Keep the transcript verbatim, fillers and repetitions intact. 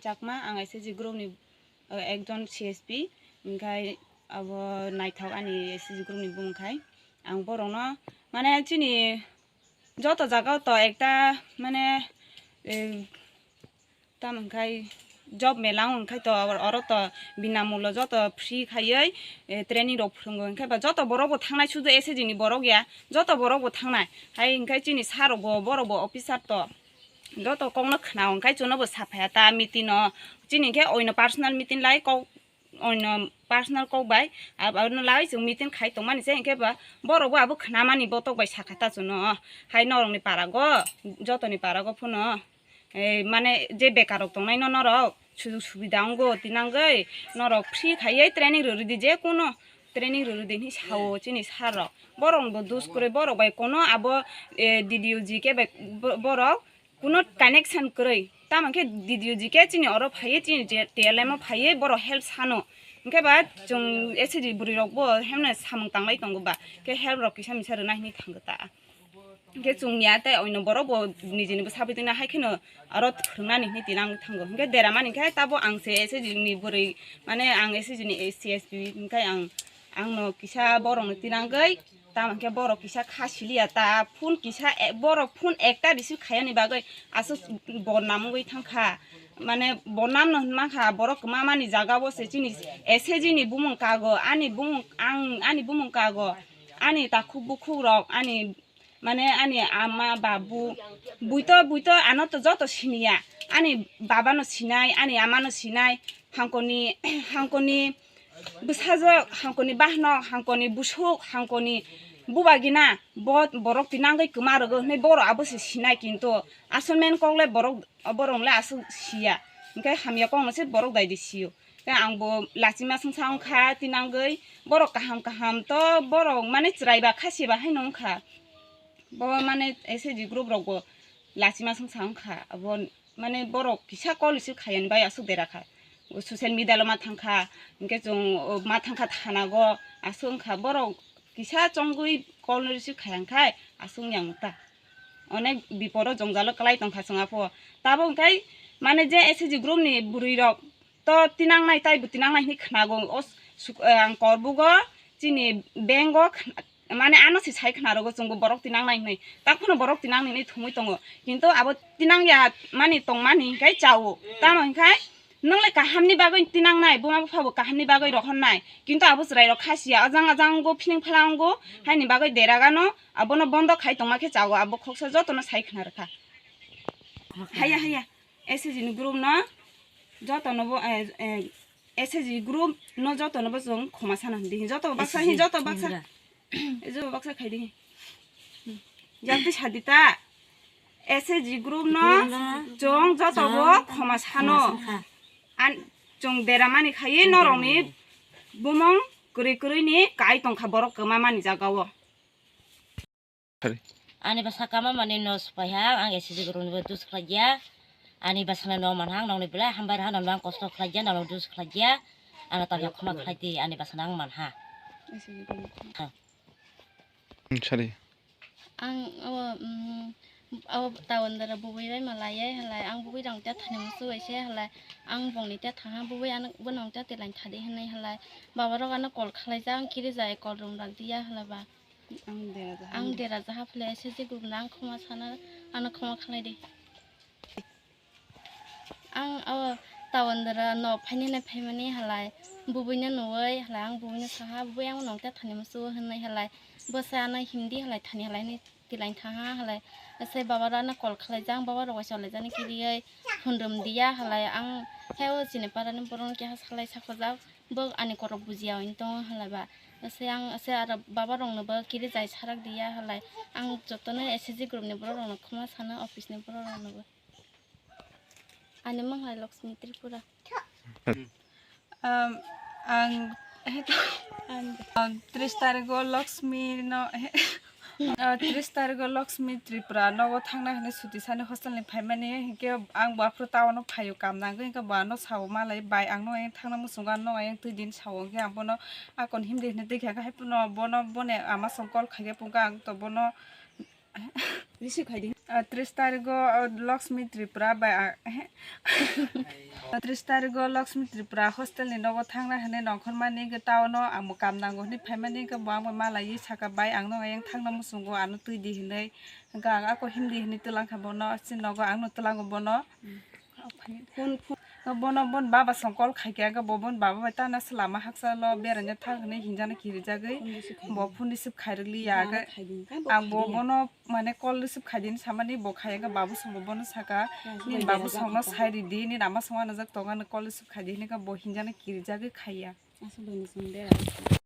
Chakma, ang S H G group ni, eh, ekjon C S P, hingkhai abo naithok ani S H G group ni bumung khai. Ang borokno, mane, chini joto jaga o to ekta, mane, eh, tamo hingkhai job mela wng khai to, oro to binamulo joto free khaiwi, eh, training rok phwrwngo, hingkhai ba joto borok bo thangnai, sudu S H G ni borok ya, joto borok bo thangnai. Hai hingkhai chini sir rok bo, borok bo officer to. Joto kokno khna hwnkhe chwngno bo saphaya ta meeting no. Chini khe oino personal meeting lai kok, oino personal kok bai. Ab-, abono lai chwng meeting khai tongmani se, hinkhe ba borok bo abo khnamani botok bai sakha ta chwngno. Hai norokni parago, jotoni parago phano, eh, mane je bekarrok tongnaino norok sujug subida wngo tinangwi norok free khaiwi training rwrwdi, je kuno training rwrwdi hinwi sao chini sir rok. Borok bo dus kwrwi, borok bai kono abo, eh, D D O G khe bai bo-, borok kuno connection kwrwi. Tamo khe D D O G khe chini oro phaiwi, chini je T L M o phaiwi borok help sano. Hinkhe ba chwng S H G bwrwi rok bo hemno samung tanglai tongo ba. Khe help rok kisa misa rwna hinwi thango ta. Hinkhe chwng ya tei oino borok bo nijini bwsa bwtwi no hai kheno aro phwrwngnani hinwi tinang thango. Hinkhe deramani khe tabo ang se S H G ni bwrwi, mane ang S H G ni C S P hinkhe ang, ang no kisa borok no tinangwi, tamo khe borok kisa kha siliya ta, phone kisa e-, borok phone ekta receive khayani bagwi aswk bodnam wngwi thangkha. Mane bodnam no hwnmankha, borok kwma mani jaga o se chini S H G ni bumung kago, ani bumung, ang, ani bumung kago, ani takhuk bukhuk rok, ani mane ani ama, babu, buito, buito ano to joto siniya. Ani baba no sinai, ani ama no sinai, hangkoni, hangkoni bwsajwk, hangkoni bahanok, hangkoni busuk, hangkoni bubagina, bo borok tinangwi kwma rwgo hwnwi borok abo se sinai, kintu asol main kok le borok, borok le aswk siya. Hinkhe hamya kok no se borok daidi sio. Tei ang bo lachima swngsa wngkha, tinangwi borok kaham kaham to borok mane chwrai ba kha se ba haino wngkha. Bo mane S H G group rok bo lachima swngsa wngkha. Abo mane borok kisa call receive khayani bai aswk dera kha. Social media lo ma thangkha, hinkhe chwng, o, ma thangkha thana go, aswk wngkha. Borok kisa chongwi call no receive khayang khai aswk wngya wngta. Onek biporo jongjalo kwlai tongkha chwng apho. Tabok hwnkhe mane je S H G group ni bwrwi rok to tinangnai, taibo tinangnai hinwi khnago. O suk-, eh, ang korbugo chini bank o khna-, mane ano se sai khnarogo chwngbo borok tinangnai hinwi. Takhwno borok tinangnai hinwi thumwi tongo. Kintu abo tinangya mani tongmani hinkhe chao. Tamo hinkhe nwng le kahamni bagwi tinangnai, buma buphabo kahamni bagwi rohornai. Kintu abo chwrairok kha siya, ajang ajang wnggo, phining phala wnggo, haini bagwi deragano abono bondo khai tongma khe chao, abo khoksa jotono sai khna rwkha. Haya, haya. S H G ni group no joto no bo, eh, eh, S H G group no joto no bo chwng khoma sana hwn di. Joto baksa hi, joto baksa. Joto baksa khai di. Yakti sadi ta. S H G group no chwng joto bo khoma sano. An chwng deramani khai norok ni bumung kwrwi kwrwi ni kai tongkha borok kwma mani jaga o. Ani bwsa kama mani no swpaiha, ang S H G group ni bo dus khlaiya. Ani bwsano no manha, ang nokni belai hambai raha, nokno ang kosto khlaiya, nokno dus khlaiya. Ano tabya khoma khlai di, ani bwsano ang manha. Hmm, sorry. Ang abo, mm, abo town dara bubui bai malai, halai ang bubui rang ta thani musu bai se, halai ang bongni ta thangha, bubui ano bono ta tilain thadi hinwi, halai baba rok ano call khlai ja, ang kiri jai call room rak diya, halai ba. Ang dera jaha. Ang dera jaha phile S H G group no ang khoma sana, ano khoma khlai di. Ang o town dara no phainani phaimani halai bubui no nuwi halai ang bubui no saha, "Bubui, ang nong ta thani musu," hinwi halai bwsa ano himdi halai thani halai hinwi tilain thaha halai. Asai baba rok ano call khlai jak, baba rok bai cholai jani kiriwi phone rum diya halai ang hai o chini para ni borok no keha salai sakha jak. Bo ani korok bujiya hwn tongo halai ba. Asai ang asai aro baba rok no bo kiri jai sarak diya halai. Ang jotono S H G group ni borok rok no khoma sano, office ni borok rok no bo. Ani mung hai Laxmi Tripura. Um, ang, ang, um, tris tarigo Laxmi no, Ah, tris tarigo Laxmi Tripura nogo thangna hwnwi suti sani hostel ni phaimani, hinkhe ang bo aphuru town o phaio kam nangwi, hinkhe bo ano sao malai, "Bai, ang no ayang thangna muchungo, ano ayang twi din," sao, hinkhe ang bono akon himdi hwnwi twi kha, hai phano bono boni ama song call khaikhe phunukha, ang to bono receive khai di. Ah, tris tarigo, ah, Laxmi Tripura bai, ah, Tris tarigo Lakshmi Tripura hostel ni nogo thangna hinwi nongkhormani hwnkhe town o ang bo kam nango hinwi phaimani hwnkhe bo ang bai malaiwi saka, "Bai, ang no ayang thangna muchungo, ano twi di," hinwi. Hwnkhe ang ako himdi hinwi twlang kha bono, chini nogo ang no twlango bono. Phone, phone. Bono bon baba song call khai khe, hwnkhe bo bon baba bai tana se lama haksa lo beraina thang hinwi hinjana kirijagwi. Phone receive khai bo di. Phone receive khairwk liya, hwnkhe ang bo bono mane call receive khai di hinwi samani bo khai, hwnkhe babu song bo bono saka, "Nini babu song no sai ridi, nini ama song anajak tongo, ano call receive khai di," hinwi bo hinjana kirijagwi khaiya. Aswk bai ni song bera.